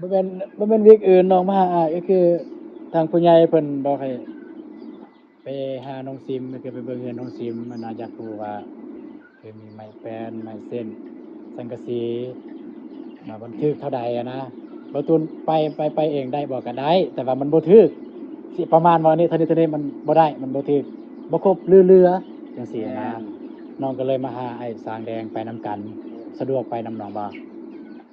ບໍ່ແມ່ນ ບໍ່ແມ່ນວິກອື່ນ ນ້ອງມາຫາອ້າຍ ກໍຄືທາງຜູ້ໃຫຍ່ເພິ່ນບອກໃຫ້ໄປຫານ້ອງຊິມ ກໍຄືໄປເບິ່ງເຮືອນນ້ອງຊິມ ອັນນ່າ ຢາກຮູ້ວ່າຄືມີໄມ້ແປ້ນ ໄມ້ເສັ້ນ ສັງກະສີ ວ່າມັນຖືກເທົ່າໃດຫັ້ນນະ. ບ່າວຕູນໄປ ໄປ ໄປເອງໄດ້ບໍ່? ກໍໄດ້ ແຕ່ວ່າມັນບໍ່ຖືກ ຊິປະມານວ່ານີ້ ເທົ່ານີ້ ເທົ່ານີ້ ມັນບໍ່ໄດ້ ມັນບໍ່ຖືກ ບໍ່ຄົບ ຫຼື ເຫຼືອ ຈັ່ງຊີ້ນະ. ແມ່ນ ນ້ອງກໍເລີຍມາຫາອ້າຍສາງແດງ ໄປນຳກັນ ສະດວກໄປນຳນ້ອງບໍ່?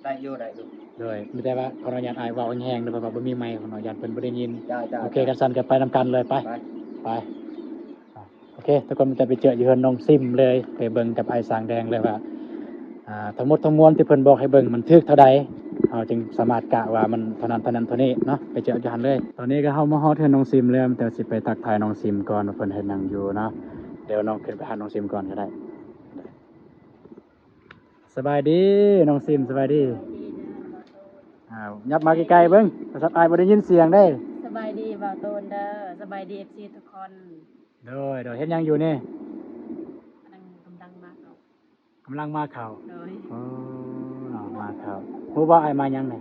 ໄດ້ຢູ່ ໄດ້ຢູ່. ໂດຍ ມີແຕ່ວ່າຂໍອະນຸຍາດອ້າຍເວົ້າແຮງໆເດີ ເພາະວ່າບໍ່ມີໄມ ຂໍອະນຸຍາດເພິ່ນບໍ່ໄດ້ຍິນ. ເຈົ້າ ເຈົ້າ ໂອເຄ ເຈົ້າ ຄັນຊັ້ນກໍໄປນຳກັນເລີຍ ໄປ ໄປ ໄປ. ໂອເຄ ທຸກຄົນ ຈະໄປເຈີຢູ່ເຮືອນນ້ອງຊິມເລີຍ ໄປເບິ່ງກັບອ້າຍສາງແດງເລີຍວ່າ ອ່າ ທັງໝົດທັງມວນທີ່ເພິ່ນບອກໃຫ້ເບິ່ງ ມັນຖືກເທົ່າໃດ ເຮົາຈຶ່ງສາມາດກະວ່າມັນເທົ່ານັ້ນ ເທົ່ານັ້ນ ເທົ່ານີ້ເນາະ ໄປເຈີຢູ່ຫັ້ນເລີຍ. ຕອນນີ້ກໍເຮົາມາຮອດເຮືອນນ້ອງຊິມແລ້ວ ແຕ່ຊິໄປທັກທາຍນ້ອງຊິມກ່ອນວ່າເພິ່ນເຮັດຫຍັງຢູ່ເນາະ. ດຽວນ້ອງຂຶ້ນໄປຫານ້ອງຊິມກ່ອນກໍໄດ້. ສະບາຍດີນ້ອງຊິມ ສະບາຍດີ. ອ້າວ ຫຍັບມາໃກ້ໆເບິ່ງ ໂທລະສັບອ້າຍບໍ່ໄດ້ຍິນສຽງເດ້. ສະບາຍດີບ່າວໂຕນເດີ ສະບາຍດີເອັຟຊີທຸກຄົນ. ໂດຍ ໂດຍ ເຮັດຫຍັງຢູ່ນີ້? ກຳລັງ ກຳລັງມາເຂົ້າ ກຳລັງມາເຂົ້າ. ໂດຍ ໂອ້ ມາເຂົ້າ. ຮູ້ບໍ່ອ້າຍມາຫຍັງນີ້?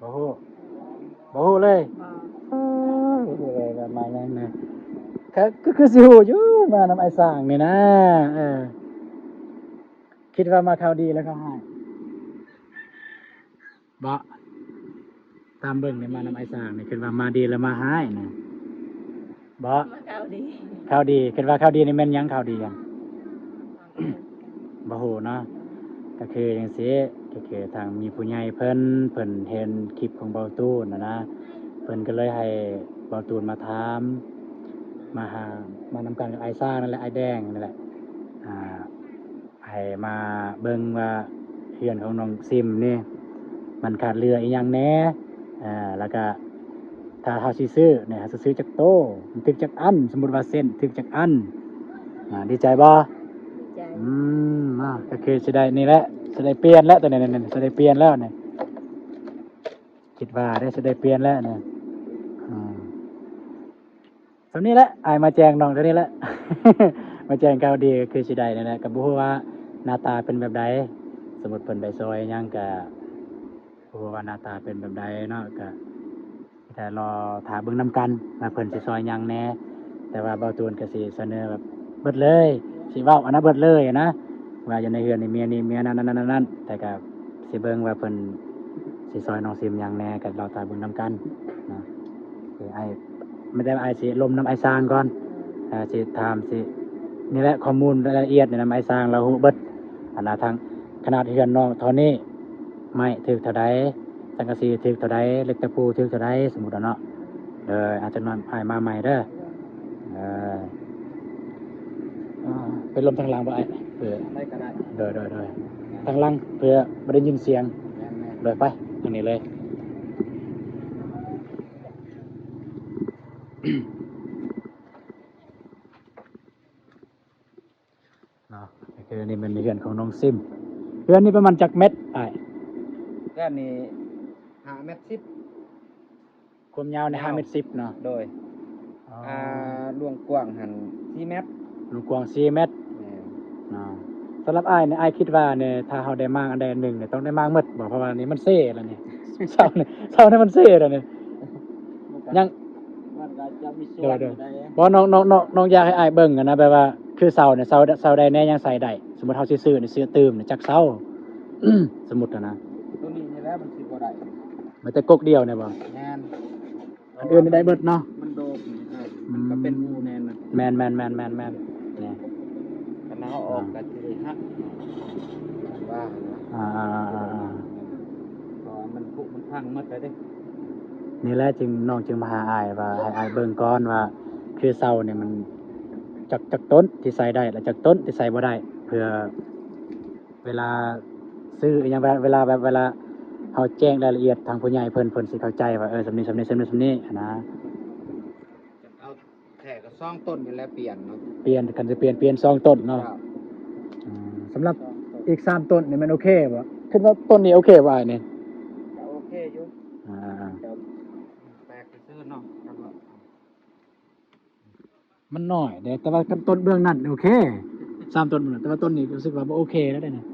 ບໍ່ຮູ້ ບໍ່ຮູ້ເລີຍ. ບໍ່ ບໍ່ຮູ້ເລີຍວ່າມາຫຍັງນະ. ຄື ຄື ຄືຊິຮູ້ຢູ່ ມານຳອ້າຍສາງນີ້ນະ. ເອີ ຄິດວ່າມາຂ່າວດີແລ້ວຂ່າວຮ້າຍບໍ? ຕາມເບິ່ງນີ້ມານຳອ້າຍສາງນີ້ ຄິດວ່າມາດີຫຼືມາຮ້າຍນະ? ບໍ່ ມາຂ່າວດີ ຂ່າວດີ. ຄິດວ່າຂ່າວດີນີ້ແມ່ນຫຍັງ? ຂ່າວດີຫຍັງ? ບໍ່ຮູ້ເນາະ. ກໍຄືຈັ່ງຊີ້ ກໍຄືທາງມີຜູ້ໃຫຍ່ເພິ່ນ ເພິ່ນເຫັນຄລິບຂອງເບົາຕູນຫັ້ນນະ ເພິ່ນກໍເລີຍໃຫ້ເບົາຕູນມາຖາມ ມາຫາ ມານຳກັນກັບອ້າຍຊ້າງນັ້ນແຫຼະ ອ້າຍແດງນັ້ນແຫຼະ ອ່າ ໃຫ້ມາເບິ່ງວ່າເຮືອນຂອງນ້ອງຊິມນີ້ ມັນຂາດເຫຼືອອີ່ຫຍັງແດ່ ອ່າ ແລ້ວກະຖ້າເຮົາຊິຊື້ນີ້ ເຮົາຊິຊື້ຈັກໂຕ ມັນຖືກຈັກອັນ ສົມມຸດວ່າເສັ້ນຖືກຈັກອັນ. ອ່າ ດີໃຈບໍ່? ດີໃຈ. ອືມ ເນາະ ກໍຄືຊິໄດ້ນີ້ແຫຼະ ຊິໄດ້ປ່ຽນແລ້ວ ໂຕນີ້ ນີ້ ນີ້ ຊິໄດ້ປ່ຽນແລ້ວນີ້ ຄິດວ່າໄດ້ ຊິໄດ້ປ່ຽນແລ້ວນີ້ ອືມ ສ່ຳນີ້ແຫຼະ ອ້າຍມາແຈ້ງນ້ອງເທົ່ານີ້ແຫຼະ ມາແຈ້ງຂ່າວດີ ກໍຄືຊິໄດ້ນີ້ແຫຼະ ກໍບໍ່ຮູ້ວ່າໜ້າຕາເປັນແບບໃດ ສົມມຸດເພິ່ນໄດ້ຊ່ອຍຫຍັງ ກໍບໍ່ຮູ້ວ່າໜ້າຕາເປັນແບບໃດເນາະ ກໍ ແຕ່ລໍຖ້າເບິ່ງນຳກັນວ່າເພິ່ນຊິຊ່ອຍຫຍັງແດ່ ແຕ່ວ່າບ່າວຕູນກໍຊິສະເໜີແບບເບິດເລີຍ ຊິເວົ້າອັນນັ້ນເບິດເລີຍນະ ວ່າຢູ່ໃນເຮືອນນີ້ມີອັນນີ້ ມີອັນນັ້ນ ອັນນັ້ນ ອັນນັ້ນ ແຕ່ກໍຊິເບິ່ງວ່າເພິ່ນຊິຊ່ອຍນ້ອງຊິມຫຍັງແດ່ ກໍລໍຖ້າເບິ່ງນຳກັນນະ ຄືອ້າຍ ມີແຕ່ວ່າອ້າຍຊິລົມນຳອ້າຍຊ່າງກ່ອນ ເອີ ຊິຖາມ ຊິ ນີ້ແຫຼະ ຂໍ້ມູນລາຍລະອຽດນີ້ນຳອ້າຍຊ່າງ ລາວຮູ້ເບິດ ອັນນ່າ ທາງຂະໜາດເຮືອນນ້ອງເທົ່ານີ້ ໄມ້ຖືກເທົ່າໃດ ສັງກະສີຖືກເທົ່າໃດ ເຫຼັກຕະປູຖືກເທົ່າໃດ ສົມມຸດເນາະ ເອີ ອາດຈະນອນອ້າຍມາໃໝ່ເດີ ເອີ ເປັນລົມທາງຫຼັງບໍ່ອ້າຍ ເອີ ໄດ້ກໍໄດ້ ໂດຍ ໂດຍ ໂດຍ ທາງຫຼັງເພື່ອບໍ່ໄດ້ຍິນສຽງ ແມ່ນໆ ໂດຍ ໄປທາງນີ້ເລີຍ ເນາະ ກໍຄືນີ້ແມ່ນເຮືອນຂອງນ້ອງຊິມ ເຮືອນນີ້ປະມານຈັກແມັດອ້າຍ? ເຮືອນນີ້ຫ້າແມັດສິບ ຄວາມຍາວນີ້ຫ້າແມັດສິບເນາະ ໂດຍ ອໍ ອ່າ ລວງກວ້າງຫັ້ນສີ່ແມັດ ລວງກວ້າງສີ່ແມັດ ແມ່ນ ເນາະ ສຳລັບອ້າຍນີ້ ອ້າຍຄິດວ່ານີ້ ຖ້າເຮົາໄດ້ມ້າງອັນໃດອັນໜຶ່ງນີ້ ຕ້ອງໄດ້ມ້າງໝົດບໍ່? ເພາະວ່ານີ້ມັນເຊແລ້ວນີ້ ເສົານີ້ ເສົານີ້ມັນເຊແລ້ວນີ້ ມັນກໍ ຍັງ ມັນກໍຈະມີສ່ວນ ໂດຍ ຢູ່ໃດ ບໍ່ ນ້ອງ ນ້ອງ ນ້ອງ ນ້ອງຢາກໃຫ້ອ້າຍເບິ່ງຫັ້ນນະ ແບບວ່າຄືເສົານີ້ ເສົາ ເສົາໃດແດ່ຍັງໃສ່ໄດ້? ສົມມຸດເຮົາຊິຊື້ນີ້ ຊື້ຕື່ມນີ້ຈັກເສົາ? ສົມມຸດຫັ້ນນະ ໂຕນີ້ນີ້ແຫຼະມັນຊິບໍ່ໄດ້ ມີແຕ່ກົກດຽວນີ້ບໍ່? ແມ່ນ ອັນອື່ນນີ້ໄດ້ເບິດເນາະ ມັນໂດກນີ້ ເອີ ມັນກໍເປັນຮູແນ່ນະ ແມ່ນໆໆໆໆ ນີ້ ຄັນເຮົາອອກກໍຊິໄດ້ຫັກ ວ່ານະ ອ່າໆໆໆ ເພາະວ່າມັນຜຸມັນພັງໝົດແລ້ວເດ້ ນີ້ແຫຼະຈຶ່ງ ນ້ອງຈຶ່ງມາຫາອ້າຍວ່າໃຫ້ອ້າຍເບິ່ງກ່ອນວ່າ ຄືເສົານີ້ມັນຈັກ ຈັກຕົ້ນທີ່ໃສ່ໄດ້ ແລະ ຈັກຕົ້ນທີ່ໃສ່ບໍ່ໄດ້ ເພື່ອເວລາຊື້ອີ່ຫຍັງ ເວລາແບບ ເວລາເຮົາແຈ້ງລາຍລະອຽດທາງຜູ້ໃຫຍ່ເພິ່ນ ເພິ່ນຊິເຂົ້າໃຈວ່າ ເອີ ສ່ຳນີ້ ສ່ຳນີ້ ສ່ຳນີ້ ສ່ຳນີ້ຫັ້ນນະ ເອົາ ແທ້ກໍສອງຕົ້ນນີ້ແຫຼະປ່ຽນເນາະ ປ່ຽນ ຄັນຊິປ່ຽນ ປ່ຽນສອງຕົ້ນເນາະ ເຈົ້າ ອືມ ສຳລັບ ສອງຕົ້ນ ອີກສາມຕົ້ນນີ້ແມ່ນໂອເຄບໍ່? ຄິດວ່າຕົ້ນນີ້ໂອເຄບໍ່ອ້າຍນີ້? ກໍໂອເຄຢູ່ ອ່າ ກໍແປກຊື່ໆເນາະ ຄັນວ່າ ມັນນ້ອຍເດ້ ແຕ່ວ່າຄັນຕົ້ນເບື້ອງນັ້ນໂອເຄ ສາມຕົ້ນເບື້ອງນັ້ນ ແຕ່ວ່າຕົ້ນນີ້ຮູ້ສຶກວ່າບໍ່ໂອເຄແລ້ວເດ້ນີ້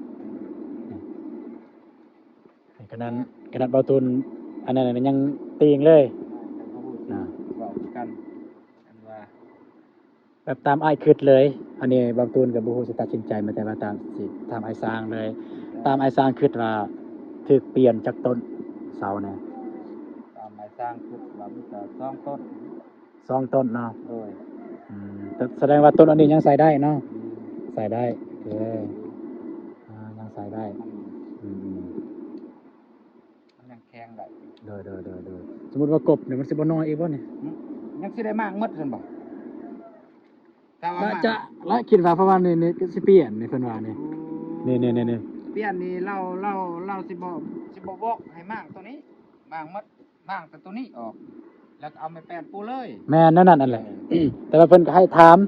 ຂະໜາດ ຂະໜາດບ່າວຕູນອັນນັ້ນຍັງຕິງເລີຍ ອ່າ ເວົ້າຄືກັນ ອັນວ່າ ແບບຕາມອ້າຍຄິດເລີຍ ອັນນີ້ບ່າວຕູນກໍບໍ່ຮູ້ຊິຕັດສິນໃຈ ແຕ່ວ່າຕາມ ຊິຖາມອ້າຍຊ່າງເລີຍ ຕາມອ້າຍຊ່າງຄິດວ່າຖືກປ່ຽນຈັກຕົ້ນເສົານີ້? ຕາມອ້າຍຊ່າງຄິດວ່າມີແຕ່ສອງຕົ້ນ ສອງຕົ້ນເນາະ ໂດຍ ອືມ ສະແດງວ່າຕົ້ນອັນນີ້ຍັງໃສ່ໄດ້ເນາະ ອືມ ໃສ່ໄດ້ ເອີ ອ່າ ຍັງໃສ່ໄດ້ ອືມ ອືມ ມັນຍັງແຂງໄດ້ ໂດຍ ໂດຍ ໂດຍ ໂດຍ ສົມມຸດວ່າກົບນີ້ມັນຊິບໍ່ນ້ອຍອີກບໍ່ນີ້? ຫຶ ຍັງຊິໄດ້ມ້າງໝົດຊັ້ນບໍ່? ແຕ່ວ່າ ໜ້າຈະ ແລະ ຄິດວ່າ ເພາະວ່ານີ້ ນີ້ກໍຊິປ່ຽນນີ້ ເພິ່ນວ່ານີ້ ອືມ ນີ້ໆໆໆ ປ່ຽນນີ້ ລາວ ລາວ ລາວຊິບໍ່ ຊິບໍ່ບອກໃຫ້ມ້າງໂຕນີ້ ມ້າງໝົດ ມ້າງແຕ່ໂຕນີ້ອອກ ແລ້ວກໍເອົາໄມ້ແປ້ນປູເລີຍ ແມ່ນ ແນວນັ້ນ ນັ້ນແຫຼະ ເອີ ແຕ່ວ່າເພິ່ນກໍໃຫ້ຖາມ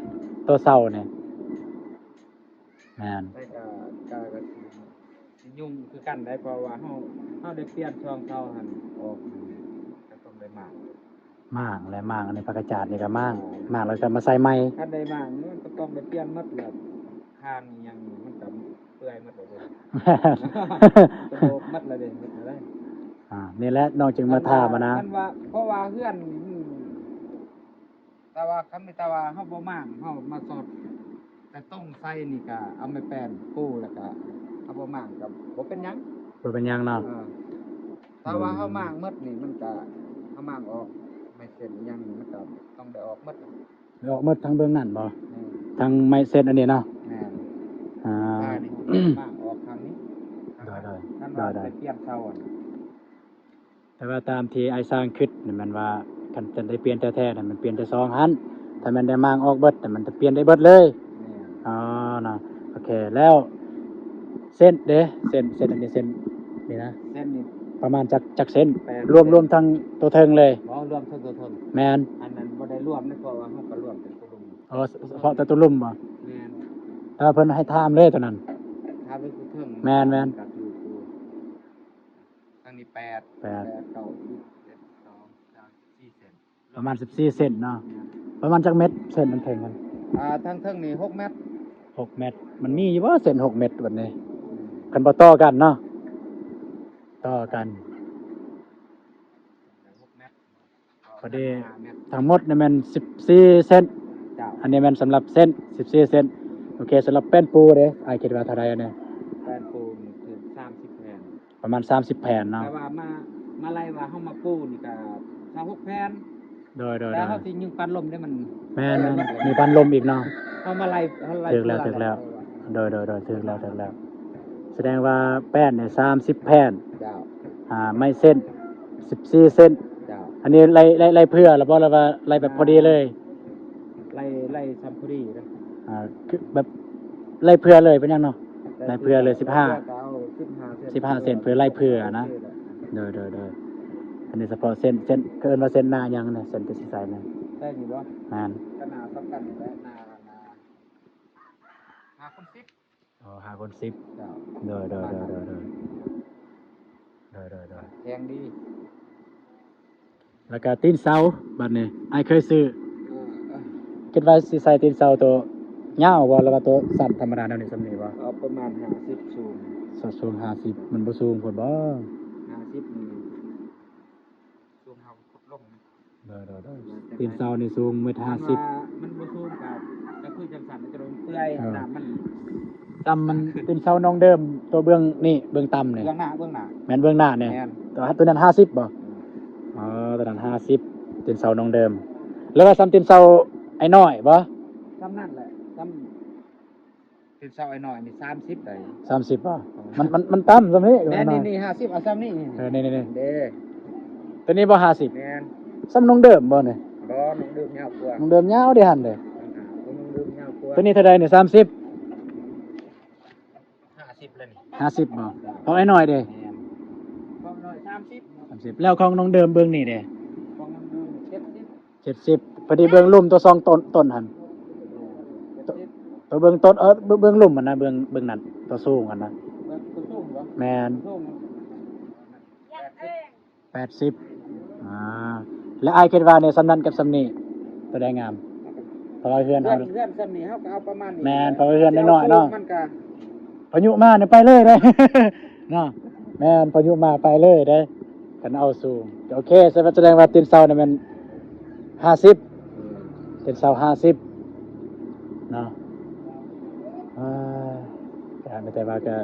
ໂຕເສົານີ້ ແມ່ນ ແຕ່ກໍ ກໍ ກໍຊິ ຊິຫຍຸ້ງຄືກັນໄດ໋ ເພາະວ່າເຮົາ ເຮົາໄດ້ປ່ຽນຊ່ອງເສົາຫັ້ນອອກ ກໍຕ້ອງໄດ້ມ້າງ ມ້າງແຫຼະ ມ້າງ ອັນນີ້ຜັກກະຈາດນີ້ກໍມ້າງ ມ້າງແລ້ວກໍມາໃສ່ໃໝ່ ຄັນໄດ້ມ້າງມັນກໍຕ້ອງໄດ້ປ່ຽນໝົດແຫຼະ ຄານອີ່ຫຍັງມັນກໍເປື່ອຍໝົດແລ້ວເດ້ ແມ່ນ ກະໂດກໝົດແລ້ວເດ້ ເຮັດແນວໃດ ອ່າ ນີ້ແຫຼະ ນ້ອງຈຶ່ງມາຖາມຫັ້ນນະ ຄັນວ່າ ເພາະວ່າເຮືອນ ແຕ່ວ່າຄັນ ແຕ່ວ່າເຮົາບໍ່ມ້າງ ເຮົາມາສອດແຕ່ຕົງໃສ່ນີ້ ກະເອົາໄມ້ແປ້ນປູ ແລ້ວກະເຮົາບໍ່ມ້າງ ກະບໍ່ເປັນຫຍັງ ບໍ່ເປັນຫຍັງເນາະ ເອີ ຖ້າວ່າເຮົາມ້າງໝົດນີ້ ມັນກະ ເຮົາມ້າງອອກ ໄມ້ເສັ້ນອີ່ຫຍັງນີ້ ມັນກະຕ້ອງໄດ້ອອກໝົດ ອອກໝົດທັງເບື້ອງນັ້ນບໍ່? ແມ່ນ ທັງໄມ້ເສັ້ນອັນນີ້ເນາະ ແມ່ນ ອ່າ ນີ້ ມ້າງອອກທາງນີ້ ໂດຍໆ ຄັນວ່າໄດ້ປ່ຽນເສົາ ແຕ່ວ່າຕາມທີ່ອ້າຍຊ່າງຄິດນີ້ແມ່ນວ່າ ຄັນຈະໄດ້ປ່ຽນແທ້ໆນັ້ນ ມັນປ່ຽນແຕ່ຊ່ອງຫັ້ນ ຖ້າແມ່ນໄດ້ມ້າງອອກເບິດ ແຕ່ມັນຈະປ່ຽນໄດ້ເບິດເລີຍ ແມ່ນ ອໍ ເນາະ ໂອເຄ ແລ້ວເສັ້ນເດ້ ເສັ້ນ ເສັ້ນອັນນີ້ ເສັ້ນນີ້ນະ ເສັ້ນນີ້ປະມານຈັກ ຈັກເສັ້ນ? ແປດ ລວມ ລວມທັງຕົວເທິງເລີຍ ບໍ່ ລວມທັງຕົວເທິງ ແມ່ນ ອັນນັ້ນບໍ່ໄດ້ລວມເດ້ ເພາະວ່າເຮົາກໍລວມເປັນຕົວລຸ່ມ ອໍ ສະເພາະແຕ່ຕົວລຸ່ມບໍ່? ແມ່ນ ແຕ່ວ່າເພິ່ນໃຫ້ທາມເລີຍຕົວນັ້ນ ທາມໄວ້ຢູ່ເທິງ ແມ່ນໆ ກໍຄືຢູ່ທາງນີ້ແປດ ແປດ ແປດ ເກົ້າ ສິບ ສິບເອັດ ສິບສອງ ສິບສາມ ສິບສີ່ ເຊັນ ປະມານສິບສີ່ເຊັນເນາະ ແມ່ນ ປະມານຈັກແມັດເຊັນມັນເຖິງກັນ? ອ່າ ທາງເທິງນີ້ຫົກແມັດ ຫົກແມັດ ມັນມີຢູ່ບໍ່ເຊັນຫົກແມັດບັດນີ້? ອືມ ຄັນບໍ່ຕໍ່ກັນເນາະ ຕໍ່ກັນຫົກແມັດ ພໍດີ ຫ້າແມັດ ທັງໝົດນີ້ແມ່ນສິບສີ່ເຊັນ ເຈົ້າ ອັນນີ້ແມ່ນສຳລັບເຊັນ ສິບສີ່ເຊັນ ໂອເຄ ສຳລັບແປ້ນປູເດ້ ອ້າຍຄິດວ່າເທົ່າໃດອັນນີ້? ແປ້ນປູນີ້ຄືສາມສິບແຜ່ນ ປະມານສາມສິບແຜ່ນເນາະ ແຕ່ວ່າມາ ມາໄລ່ວ່າເຮົາມາປູນີ້ກໍຊາວຫົກແຜ່ນ ໂດຍໆໆ ແຕ່ເຮົາຊິຍິງປານລົມເດ້ ມັນ ແມ່ນໆ ມີປານລົມອີກເນາະ ເຮົາມາໄລ່ ເຮົາໄລ່ ຖືກແລ້ວ ຖືກແລ້ວ ໂດຍໆໆ ຖືກແລ້ວ ຖືກແລ້ວ ສະແດງວ່າແປ້ນນີ້ສາມສິບແຜ່ນ ເຈົ້າ ອ່າ ໄມ້ເຊັນສິບສີ່ເຊັນ ເຈົ້າ ອັນນີ້ໄລ່ ໄລ່ ໄລ່ເຜື່ອແລ້ວບໍ່ ຫຼືວ່າໄລ່ແບບພໍດີເລີຍ? ໄລ່ ໄລ່ຊ່ຳພໍດີເດ້ ອ່າ ຄືແບບໄລ່ເຜື່ອເລີຍ ເປັນຫຍັງເນາະ ໄລ່ເຜື່ອເລີຍ ສິບຫ້າ ເພື່ອເອົາສິບຫ້າເຊັນ ສິບຫ້າເຊັນ ເພື່ອໄລ່ເຜື່ອນະ ໂດຍໆໆ ອັນນີ້ສະເພາະເຊັນ ເຊັນ ເຂົາເອີ້ນວ່າເຊັນໜ້າຫຍັງນະ ເຊັນທີ່ຊິໃສ່ນະ ໃສ່ນີ້ບໍ່? ແມ່ນ ກໍໜ້າສ່ຳກັນນີ້ແຫຼະ ໜ້າ ໜ້າ ຫ້າຄູນສິບ ອໍ ຫ້າຄູນສິບ ເຈົ້າ ໂດຍໆໆໆ ປະມານນັ້ນ ໂດຍໆໆ ແຂງດີ ແລ້ວກະຕີນເສົາ ບັດນີ້ ອ້າຍເຄີຍຊື້ ເອີ ຄິດວ່າຊິໃສ່ຕີນເສົາໂຕຍາວບໍ່ ຫຼືວ່າໂຕສັ້ນທຳມະດາແນວນີ້ ສ່ຳນີ້ບໍ່? ເອົາປະມານຫ້າສິບ ສູງ ສ- ສູງຫ້າສິບ ມັນບໍ່ສູງໂພດບໍ່? ຫ້າສິບນີ້ສູງເຮົາຂຸດລົງ ໂດຍໆໆ ຕີນເສົານີ້ສູງເມັດຫ້າສິບ ມັນບໍ່ສູງກໍ ກໍຄືຈັ່ງຊັ້ນ ມັນຈະລົງເປື່ອຍ ເອີ ນ້ຳມັນ ຕ່ຳມັນ ຕີນເສົາໜອງເດີມ ຕົວເບື້ອງນີ້ ເບື້ອງຕ່ຳນີ້ ເບື້ອງໜ້າ ເບື້ອງໜ້າ ແມ່ນເບື້ອງໜ້ານີ້ ແມ່ນ ຕົວ ຕົວນັ້ນຫ້າສິບບໍ່? ອືມ ອໍ ຕົວນັ້ນຫ້າສິບ ຕີນເສົາໜອງເດີມ ຫຼືວ່າສ່ຳຕີນເສົາອ້າຍນ້ອຍບໍ່? ສ່ຳນັ້ນແຫຼະ ສ່ຳ ຕີນເສົາອ້າຍນ້ອຍນີ້ສາມສິບໄດ໋ ສາມສິບບໍ່? ອໍ ມັນ ມັນ ມັນຕ່ຳສ່ຳນີ້ ແມ່ນ ນີ້ ນີ້ຫ້າສິບ ເອົາສ່ຳນີ້ ເອີ ນີ້ໆໆ ເດ້ ຕົວນີ້ບໍ່ຫ້າສິບ ແມ່ນ ສ່ຳໜອງເດີມບໍ່ນີ້? ບໍ່ ໜອງເດີມຍາວກວ່າ ໜອງເດີມຍາວເດ້ຫັ້ນເດ້ ໜອງເດີມຍາວກວ່າ ຕົວນີ້ເທົ່າໃດນີ້? ສາມສິບ ຫ້າສິບແລ້ວນີ້ ຫ້າສິບບໍ່? ຂອງອ້າຍນ້ອຍເດ້? ແມ່ນ ຂອງອ້າຍນ້ອຍສາມສິບ ສາມສິບ ແລ້ວຂອງໜອງເດີມເບິ່ງນີ້ເດ້? ຂອງໜອງເດີມເຈັດສິບ ເຈັດສິບ ພໍດີເບິ່ງລຸ່ມຕົວສອງຕົ້ນ ຕົ້ນຫັ້ນ ເອີ ເຈັດສິບ ຕົວເບິ່ງຕົ້ນ ເອີ ເບິ່ງ ເບິ່ງລຸ່ມຫັ້ນນະ ເບິ່ງ ເບິ່ງນັ້ນ ຕົວສູງຫັ້ນນະ ເບິ່ງຕົວສູງບໍ່? ແມ່ນ ສູງ ແປດສິບ ແປດສິບ ອ່າ ແລະ ອ້າຍຄິດວ່າໃນສ່ຳນັ້ນກັບສ່ຳນີ້ ຕົວໃດງາມ? ເພາະວ່າເຮືອນ ເຮືອນເຮົາ ເຮືອນສ່ຳນີ້ເຮົາກໍເອົາປະມານນີ້ ແມ່ນ ເພາະວ່າເຮືອນນ້ອຍໆເນາະ ມັນກໍ ພາຍຸມານີ້ໄປເລີຍເດ້ ເນາະ ແມ່ນ ພາຍຸມາໄປເລີຍເດ້ ຄັນເອົາສູງ ໂອເຄ ສະແດງວ່າຕີນເສົານີ້ແມ່ນຫ້າສິບ ເປັນເສົາຫ້າສິບເນາະ ອ່າ ກໍແຕ່ວ່າກໍ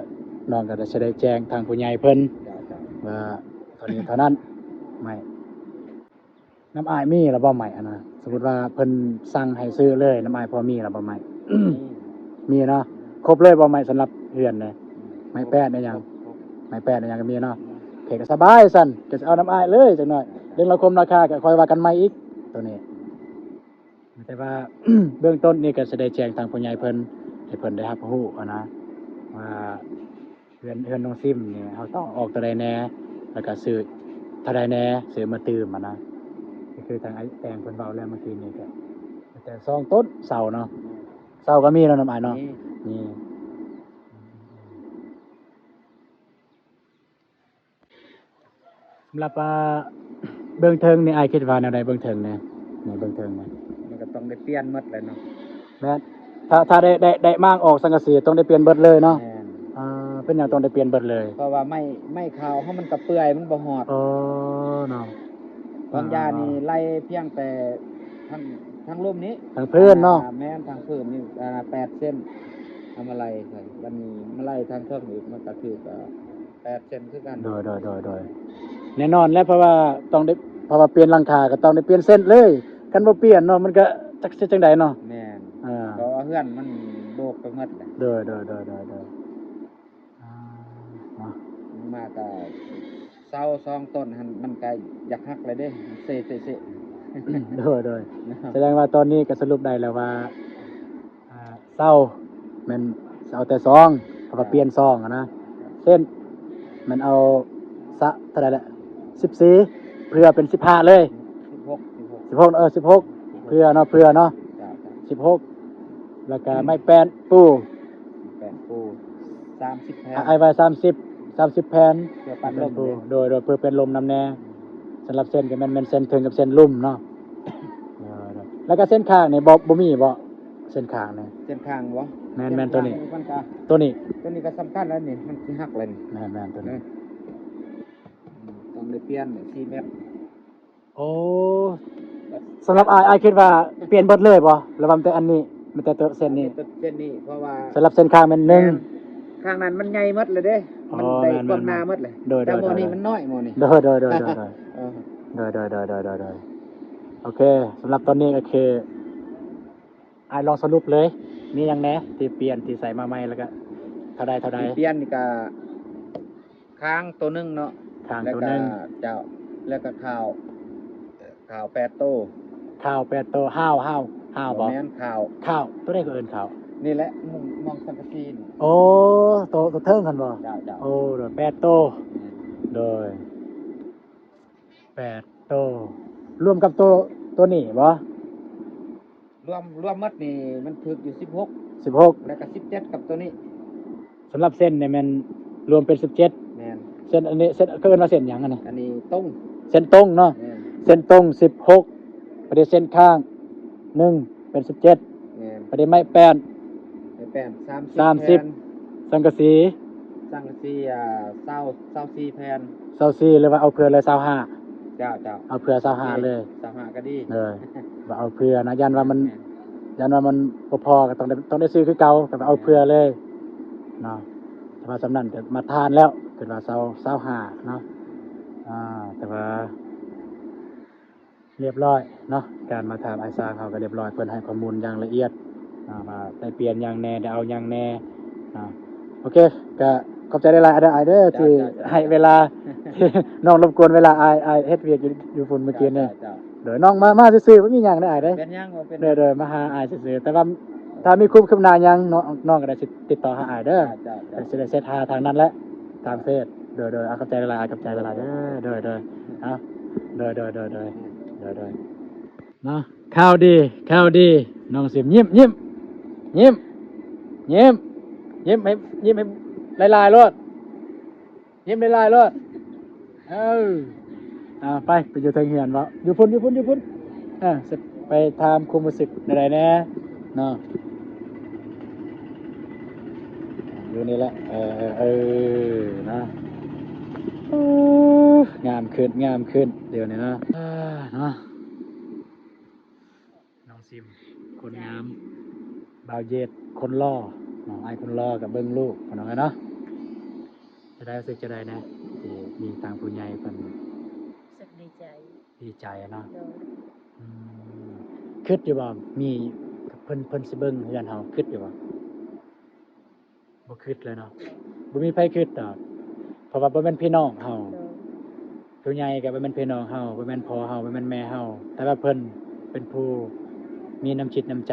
ນ້ອງກໍໄດ້ ຊິໄດ້ແຈ້ງທາງຜູ້ໃຫຍ່ເພິ່ນ ເຈົ້າ ເຈົ້າ ວ່າເທົ່ານີ້ເທົ່ານັ້ນ ໄມ້ ນ້ຳອ້າຍມີແລ້ວບໍ່ໄມ້ອັນນະ? ສົມມຸດວ່າເພິ່ນສັ່ງໃຫ້ຊື້ເລີຍ ນ້ຳອ້າຍພໍມີແລ້ວບໍ່ໄມ້? ມີ ມີເນາະ ຄົບເລີຍບໍ່ໄມ້ສຳລັບເຮືອນນະ? ໄມ້ແປ້ນອີ່ຫຍັງ ຄົບ ໄມ້ແປ້ນອີ່ຫຍັງກໍມີເນາະ ອືມ ໂອເຄ ກໍສະບາຍຊັ້ນ ກໍຊິເອົານ້ຳອ້າຍເລີຍຈັກໜ້ອຍ ເລື່ອງລາຄາ ລາຄາກໍຄ່ອຍວ່າກັນໃໝ່ອີກ ໂຕນີ້ ແຕ່ວ່າເບື້ອງຕົ້ນນີ້ກໍຊິໄດ້ແຈ້ງທາງຜູ້ໃຫຍ່ເພິ່ນ ໃຫ້ເພິ່ນໄດ້ຮັບຮູ້ຫັ້ນນະ ວ່າເຮືອນ ເຮືອນນ້ອງຊິມນີ້ ເຮົາຕ້ອງອອກເທົ່າໃດແດ່ ແລ້ວກໍຊື້ເທົ່າໃດແດ່ ຊື້ມາຕື່ມຫັ້ນນະ ກໍຄືທາງອ້າຍແຕງເພິ່ນເວົ້າແລ້ວເມື່ອກີ້ນີ້ ກໍແຕ່ສອງຕົ້ນເສົາເນາະ ເສົາກໍມີເນາະ ນ້ຳອ້າຍເນາະ ມີ ມີ. ສຳລັບ ອ່າ ເບື້ອງເທິງນີ້ ອ້າຍຄິດວ່າແນວໃດເບື້ອງເທິງນີ້? ນີ້ເບື້ອງເທິງນີ້ ມັນກໍຕ້ອງໄດ້ປ່ຽນໝົດແຫຼະເນາະ ແມ່ນ ຖ້າ ຖ້າໄດ້ ໄດ້ ໄດ້ມ້າງອອກສັງກະສີ ຕ້ອງໄດ້ປ່ຽນເບິດເລີຍເນາະ? ແມ່ນ ອ່າ ເປັນຫຍັງຕ້ອງໄດ້ປ່ຽນເບິດເລີຍ? ເພາະວ່າໄມ້ ໄມ້ຂາວເຮົາມັນກໍເປື່ອຍ ມັນບໍ່ຮອດ ອໍ ເນາະ ວາງຢານີ້ ອ່າ ໄລ່ພຽງແຕ່ ທາງ ທາງລຸ່ມນີ້ ທາງພື້ນເນາະ ອ່າ ແມ່ນ ທາງພື້ນນີ້ ອ່າ ແປດເຊັນ ເອົາມາໄລ່ໃສ່ ບັດນີ້ມາໄລ່ທາງເທິງອີກ ມັນກໍຖືກ ອ່າ ແປດເຊັນຄືກັນ ໂດຍໆໆໆ ແນ່ນອນແຫຼະ ເພາະວ່າຕ້ອງໄດ້ ເພາະວ່າປ່ຽນຫຼັງຄາກໍຕ້ອງໄດ້ປ່ຽນເຊັນເລີຍ ຄັນບໍ່ປ່ຽນເນາະ ມັນກໍຈັກຊິຈັ່ງໃດເນາະ ແມ່ນ ອ່າ ເພາະວ່າເຮືອນມັນໂບກໄປໝົດແຫຼະ ໂດຍໆໆໆ ອ່າ ເນາະ ມາກໍເສົາສອງຕົ້ນຫັ້ນ ມັນກໍຢາກຫັກແລ້ວເດ້ ເຊໆໆ ໂດຍໆ ສະແດງວ່າຕອນນີ້ກໍສະຫຼຸບໄດ້ແລ້ວວ່າ ອ່າ ເສົາແມ່ນເອົາແຕ່ສອງ ເພາະວ່າປ່ຽນສອງຫັ້ນນະ ເຊັ່ນ ແມ່ນເອົາສະ ເທົ່າໃດແຫຼະ ສິບສີ່ ເຜື່ອເປັນສິບຫ້າເລີຍ ສິບຫົກ ສິບຫົກ ເອີ ສິບຫົກ ເຜື່ອເນາະ ເຜື່ອເນາະ ສິບຫົກ ແລ້ວກໍໄມ້ແປ້ນປູ ສາມສິບແຜ່ນ ອ້າຍວ່າສາມສິບ ສາມສິບແຜ່ນ ເພື່ອປັດລົມເດ້ ໂດຍ ໂດຍ ເພື່ອເປັນລົມນຳແດ່. ສຳລັບເສັ້ນກໍແມ່ນ ແມ່ນເສັ້ນເທິງກັບເສັ້ນລຸ່ມເນາະ. ໂດຍ ໂດຍ ແລ້ວກໍເສັ້ນຂ້າງນີ້ບໍ່ ບໍ່ມີບໍ່? ເສັ້ນຂ້າງນີ້ ເສັ້ນຂ້າງບໍ່? ແມ່ນ ແມ່ນ ເສັ້ນຂ້າງ ຕົວນີ້ ມັນກໍ ຕົວນີ້ ຕົວນີ້ກໍສຳຄັນແລ້ວນີ້ ມັນຊິຫັກແລ້ວນີ້. ແມ່ນ ແມ່ນ ຕົວນີ້ ເອີ ອືມ ຕ້ອງໄດ້ປ່ຽນສີ່ແມັດ. ໂອ້ ສຳລັບອ້າຍ ອ້າຍຄິດວ່າປ່ຽນເບິດເລີຍບໍ່? ລະຫວ່າງແຕ່ອັນນີ້ ແມ່ນແຕ່ຕົວເສັ້ນນີ້ ເສັ້ນນີ້ ເພາະວ່າ ສຳລັບເສັ້ນຂ້າງແມ່ນໜຶ່ງ ແມ່ນ ຂ້າງນັ້ນມັນໃຫຍ່ໝົດເລີຍເດ້ ອໍ ມັນໄດ້ ແມ່ນໆໆ ຄວາມໜາໝົດເລີຍ. ໂດຍໆໆໆ ແຕ່ໝໍນີ້ມັນນ້ອຍ ໝໍນີ້ ໂດຍໆໆໆ ເອີ ໂດຍໆໆໆ ໂອເຄ ສຳລັບຕອນນີ້ກໍຄື ອ້າຍລອງສະຫຼຸບເລີຍ ມີຫຍັງແດ່ທີ່ປ່ຽນ ທີ່ໃສ່ມາໃໝ່ ແລ້ວກໍເທົ່າໃດ ເທົ່າໃດ? ທີ່ປ່ຽນນີ້ກໍ ຄາງໂຕໜຶ່ງເນາະ ຄາງໂຕໜຶ່ງ ແລ້ວກໍ ເຈົ້າ ແລ້ວກໍຂ່າວ ຂ່າວແປດໂຕ ຂ່າວແປດໂຕ ຫ້າວ ຫ້າວ ຫ້າວບໍ່? ບໍ່ແມ່ນ ຂ່າວ ຂ່າວ ໂຕໃດກໍເອີ້ນຂ່າວ ນີ້ແຫຼະ ມອງ ມອງສັງກະສີນີ້. ໂອ້ ໂຕ ໂຕເທິງຫັ້ນບໍ່? ເຈົ້າ ເຈົ້າ ໂອ້ ໂດຍ ແປດໂຕ ແມ່ນ ໂດຍ ແປດໂຕ ລວມກັບໂຕ ໂຕນີ້ບໍ່? ລວມ ລວມໝົດນີ້ມັນຖືກຢູ່ສິບຫົກ ສິບຫົກ ແລ້ວກໍສິບເຈັດກັບໂຕນີ້. ສຳລັບເສັ້ນນີ້ແມ່ນລວມເປັນສິບເຈັດ. ແມ່ນ ເສັ້ນອັນນີ້ ເສັ້ນ ເຂົາເອີ້ນວ່າເສັ້ນຫຍັງອັນນີ້? ອັນນີ້ຕົງ ເສັ້ນຕົງເນາະ. ແມ່ນ ເສັ້ນຕົງສິບຫົກ ບາດນີ້ເສັ້ນຂ້າງໜຶ່ງເປັນສິບເຈັດ. ແມ່ນ ບາດນີ້ໄມ້ແປ້ນ ໄມ້ແປ້ນສາມສິບ ສາມສິບ ແຜ່ນ ສັງກະສີ ສັງກະສີ ອ່າ ຊາວ ຊາວສີ່ແຜ່ນ ຊາວສີ່ ຫຼືວ່າເອົາເຜື່ອເລີຍ ຊາວຫ້າ. ເຈົ້າ ເຈົ້າ ເອົາເຜື່ອ ຊາວຫ້າເລີຍ ຊາວຫ້າກໍດີ ເອີ ວ່າເອົາເຜື່ອນະ ຢ້ານວ່າມັນ ແມ່ນ ຢ້ານວ່າມັນບໍ່ພໍກໍຕ້ອງໄດ້ ຕ້ອງໄດ້ຊື້ຄືເກົ່າ ກໍວ່າເອົາເຜື່ອເລີຍເນາະ. ແຕ່ວ່າສ່ຳນັ້ນກໍມາດຖານແລ້ວ ເປັນວ່າຊາວ ຊາວຫ້າເນາະ. ອ່າ ແຕ່ວ່າ ລຽບຮ້ອຍເນາະ ການມາຖາມອ້າຍຊ້າງເຮົາກໍລຽບຮ້ອຍ ເພິ່ນໃຫ້ຂໍ້ມູນຢ່າງລະອຽດເນາະ ວ່າໄດ້ປ່ຽນຫຍັງແດ່ ໄດ້ເອົາຫຍັງແດ່ເນາະ. ໂອເຄ ກໍຂອບໃຈຫຼາຍໆເດີອ້າຍເດີ ເຈົ້າ ທີ່ ເຈົ້າ ເຈົ້າ ໃຫ້ເວລາ ນ້ອງລົບກວນເວລາອ້າຍ ອ້າຍເຮັດວຽກຢູ່ ຢູ່ພຸ້ນມື້ກີ້ນີ້. ເຈົ້າ ເຈົ້າ ໂດຍ ນ້ອງມາ ມາຊື່ໆ ບໍ່ມີຫຍັງເດີອ້າຍເດີ ເປັນຫຍັງບໍ່ເປັນຫຍັງ ໂດຍໆ ມາຫາອ້າຍຊື່ໆ ແຕ່ວ່າຖ້າມີຄວາມຄືບໜ້າຫຍັງ ນ້ອງ ນ້ອງກໍໄດ້ຊິຕິດຕໍ່ຫາອ້າຍເດີ. ເຈົ້າ ເຈົ້າ ເຈົ້າ ກໍຊິໄດ້ເຊັດຫາທາງນັ້ນແຫຼະ ທາງເຟສ. ໂດຍໆ ເອົາ ຂອບໃຈຫຼາຍໆ ຂອບໃຈຫຼາຍໆເດີ ໂດຍໆ ເອົາ ໂດຍໆ ໂດຍໆ ໂດຍໆ ເນາະ. ຂ່າວດີ ຂ່າວດີ ນ້ອງຊິມ ຍິ້ມ ຍິ້ມ ຍິ້ມ ຍິ້ມ ຍິ້ມໃຫ້ ຍິ້ມໃຫ້ຫຼາຍໆໂລດ ຍິ້ມຫຼາຍໆໂລດ. ເອີ ອ່າ ໄປ ໄປຢູ່ເທິງເຮືອນເວົ້າ ຢູ່ພຸ້ນ ຢູ່ພຸ້ນ ຢູ່ພຸ້ນ. ອ່າ ຊິໄປຖາມຄວາມຮູ້ສຶກແນວໃດແດ່ເນາະ ຢູ່ນີ້ແຫຼະ. ເອີ ເອີ ເອີ ນະ ໂອ້ ງາມຂຶ້ນ ງາມຂຶ້ນ ດຽວນີ້ນະ ເອີ ເນາະ. ນ້ອງຊິມ ຄົນງາມ ບ່າວເຢດ ຄົນຫຼໍ່ເນາະ ອ້າຍຄົນຫຼໍ່ກໍເບິ່ງລູກພີ່ນ້ອງເອີຍເນາະ. ຈະໄດ້ ຮູ້ສຶກຈະໄດ້ແດ່ ທີ່ມີທາງຜູ້ໃຫຍ່ເພິ່ນ ຮູ້ສຶກດີໃຈ ດີໃຈເນາະ. ໂດຍ ອືມ ຄິດຢູ່ບໍ່ ມີ ເພິ່ນ ເພິ່ນຊິເບິ່ງເຮືອນເຮົາ ຄິດຢູ່ບໍ່? ບໍ່ຄິດເລີຍເນາະ ບໍ່ມີໃຜຄິດດອກ ເພາະວ່າບໍ່ແມ່ນພີ່ນ້ອງເຮົາ. ໂດຍ ຜູ້ໃຫຍ່ກໍບໍ່ແມ່ນພີ່ນ້ອງເຮົາ ບໍ່ແມ່ນພໍ່ເຮົາ ບໍ່ແມ່ນແມ່ເຮົາ ແຕ່ວ່າເພິ່ນເປັນຜູ້ມີນ້ຳຈິດນ້ຳໃຈ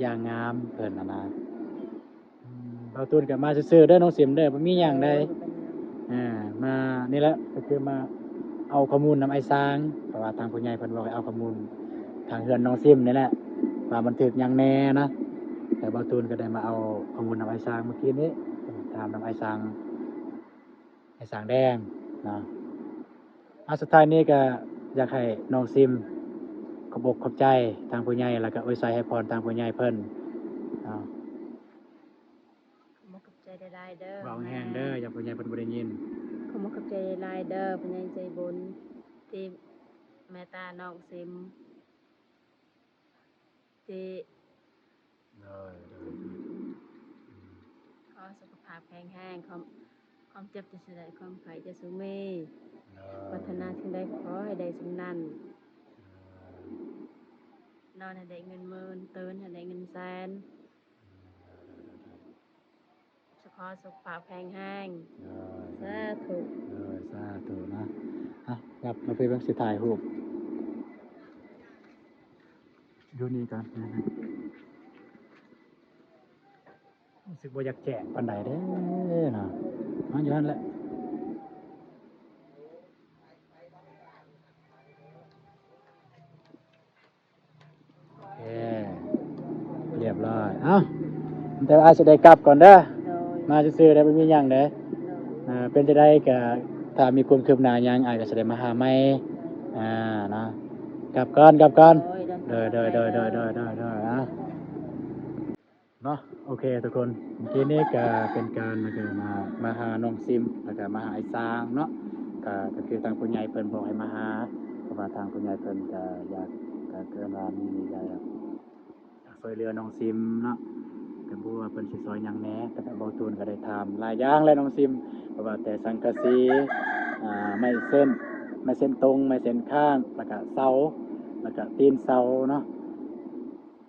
ຢ່າງງາມ ເພິ່ນຫັ້ນນະ. ອືມ ບ່າວຕູນກໍມາຊື່ໆເດີ ນ້ອງຊິມເດີ ບໍ່ມີຫຍັງໃດ. ໂດຍ ບໍ່ເປັນຫຍັງ ອ່າ ມານີ້ແຫຼະ ກໍຄືມາເອົາຂໍ້ມູນນຳອ້າຍຊ້າງ ເພາະວ່າທາງຜູ້ໃຫຍ່ເພິ່ນບອກໃຫ້ເອົາຂໍ້ມູນທາງເຮືອນນ້ອງຊິມນີ້ແຫຼະ ວ່າມັນຖືກຫຍັງແດ່ນະ. ແລ້ວບ່າວຕູນກໍໄດ້ມາເອົາຂໍ້ມູນນຳອ້າຍຊ້າງມື້ກີ້ນີ້ ຖາມນຳອ້າຍຊ້າງ ອ້າຍຊ້າງແດງເນາະ. ອ່າ ສຸດທ້າຍນີ້ກໍຢາກໃຫ້ນ້ອງຊິມຂອບອົກຂອບໃຈທາງຜູ້ໃຫຍ່ ແລ້ວກໍອວຍໄຊໃຫ້ພອນທາງຜູ້ໃຫຍ່ເພິ່ນເນາະ. ຂໍຂອບໃຈຫຼາຍໆເດີ ເວົ້າແຮງໆເດີ ຢ້ານຜູ້ໃຫຍ່ເພິ່ນບໍ່ໄດ້ຍິນ. ຂໍຂອບໃຈຫຼາຍໆເດີ ຜູ້ໃຫຍ່ໃຈບຸນທີ່ເມດຕານ້ອງຊິມ ທີ່ ໂດຍ ໂດຍ ໂດຍ ຂໍສຸຂະພາບແຂງແຮງ ຄວາມ ຄວາມເຈັບຈະສະໄດ້ ຄວາມໄຂ້ຈະສູມີ ໂດຍ ປາດຖະໜາສິ່ງໃດກໍຂໍໃຫ້ໄດ້ສິ່ງນັ້ນ ໂດຍ ນອນໃຫ້ໄດ້ເງິນໝື່ນ ຕື່ນໃຫ້ໄດ້ເງິນແສນ ຂໍສຸຂະພາບແຂງແຮງ ໂດຍ ສາທຸ ໂດຍ ສາທຸນະ. ອ່ະ ຫຍັບມາເພິ່ນເບິ່ງ ຊິຖ່າຍຮູບຢູ່ນີ້ກ່ອນ ຮູ້ສຶກບໍ່ຢາກແຈ້ງປານໃດເດ້ເນາະ ມາຢູ່ຫັ້ນແຫຼະ. ໂອເຄ ລຽບຮ້ອຍ ເອົ້າ ແຕ່ວ່າອ້າຍຊິໄດ້ກັບກ່ອນເດີ ໂດຍ ມາຊື່ໆ ໄດ້ ບໍ່ມີຫຍັງເດ້. ອ່າ ເປັນຈັ່ງໃດກະ ຖ້າມີຄວາມຄືບໜ້າຫຍັງ ອ້າຍກະຊິໄດ້ມາຫາໃໝ່. ອ່າ ເນາະ ກັບກ່ອນ ກັບກ່ອນ. ໂດຍ ໂດຍ ໂດຍ ເນາະ ໂອເຄທຸກຄົນ ເມື່ອກີ້ນີ້ກະເປັນການ ມາ ມາຫານ້ອງຊິມ ແລ້ວກະມາຫາອ້າຍຊ້າງເນາະ. ກະ ກະຄືທາງຜູ້ໃຫຍ່ເພິ່ນບອກໃຫ້ມາຫາ ເພາະວ່າທາງຜູ້ໃຫຍ່ເພິ່ນກະຢາກ ກະເອີ້ນວ່າມີຢາກ ຢາກຊ່ວຍເຫຼືອນ້ອງຊິມເນາະ. ກະບໍ່ຮູ້ວ່າເພິ່ນຊິຊ່ອຍຫຍັງແດ່ ແຕ່ເວົ້າຕູນກະໄດ້ຖາມຫຼາຍຢ່າງແຫຼະນ້ອງຊິມ ບໍ່ວ່າແຕ່ສັງກະສີ ອ່າ ໄມ້ເສັ້ນ ໄມ້ເສັ້ນຕົງ ໄມ້ເສັ້ນຄ້າງ ແລ້ວກະເສົາ ແລ້ວກະຕີນເສົາເນາະ.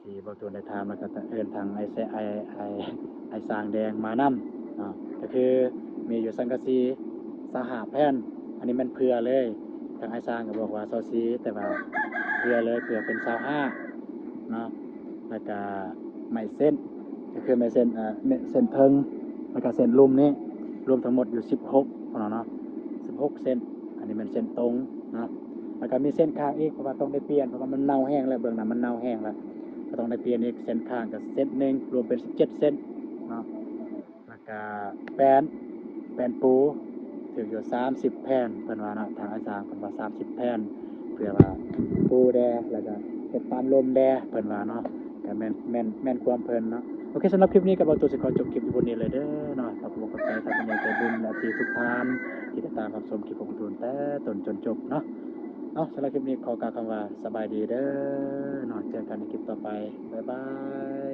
ທີ່ເວົ້າຕູນໄດ້ຖາມ ແລ້ວກະເອີ້ນທາງອ້າຍແຊ ອ້າຍ ອ້າຍ ອ້າຍຊ້າງແດງມານຳເນາະ. ກະຄືມີຢູ່ສັງກະສີຊາວຫ້າແຜ່ນ ອັນນີ້ແມ່ນເຜື່ອເລີຍ. ທາງອ້າຍຊ້າງກະບອກວ່າຊາວສີ່ ແຕ່ວ່າເຜື່ອເລີຍ ເຜື່ອເປັນຊາວຫ້າເນາະ. ແລ້ວກະໄມ້ເສັ້ນ ກະຄືໄມ້ເສັ້ນ ເອີ ເສັ້ນເທິງ ແລ້ວກະເສັ້ນລຸ່ມນີ້ ລວມທັງໝົດຢູ່ສິບຫົກພຸ້ນເນາະ ສິບຫົກເສັ້ນ. ອັນນີ້ແມ່ນເສັ້ນຕົງເນາະ. ແລ້ວກະມີເສັ້ນຂ້າງອີກ ເພາະວ່າຕ້ອງໄດ້ປ່ຽນ ເພາະວ່າມັນເນົ່າແຮງແລ້ວ ເບື້ອງໜ້າມັນເນົ່າແຮງແລ້ວ ກະຕ້ອງໄດ້ປ່ຽນອີກ. ເສັ້ນຂ້າງກະເສັ້ນໜຶ່ງ ລວມເປັນສິບເຈັດເສັ້ນເນາະ. ແລ້ວກະແປ້ນ ແປ້ນປູ ຖືກຢູ່ສາມສິບແຜ່ນ ເພິ່ນວ່າເນາະ. ທາງອ້າຍຊ້າງເພິ່ນວ່າສາມສິບແຜ່ນ ເພື່ອວ່າປູແດ່ ແລ້ວກະເຮັດຕາມລົມແດ່ ເພິ່ນວ່າເນາະ. ກະແມ່ນ ແມ່ນ ແມ່ນຄວາມເພິ່ນເນາະ. ໂອເຄ ສຳລັບຄລິບນີ້ກະເວົ້າຕູຊິຂໍຈົບຄລິບຢູ່ບ່ອນນີ້ເລີຍເດີເນາະ. ຂອບອົກຂອບໃຈທ່ານຜູ້ໃຫຍ່ໃຈບຸນ ແລະ ເອັຟຊີທຸກທ່ານ ທີ່ຕິດຕາມຮັບຊົມຄລິບຂອງໂຕນແຕ່ຕົ້ນຈົນຈົບເນາະ. ເອົາ ສຳລັບຄລິບນີ້ຂໍກ່າວຄຳວ່າສະບາຍດີເດີເນາະ. ເຈີກັນໃນຄລິບຕໍ່ໄປ ບາຍບາຍ.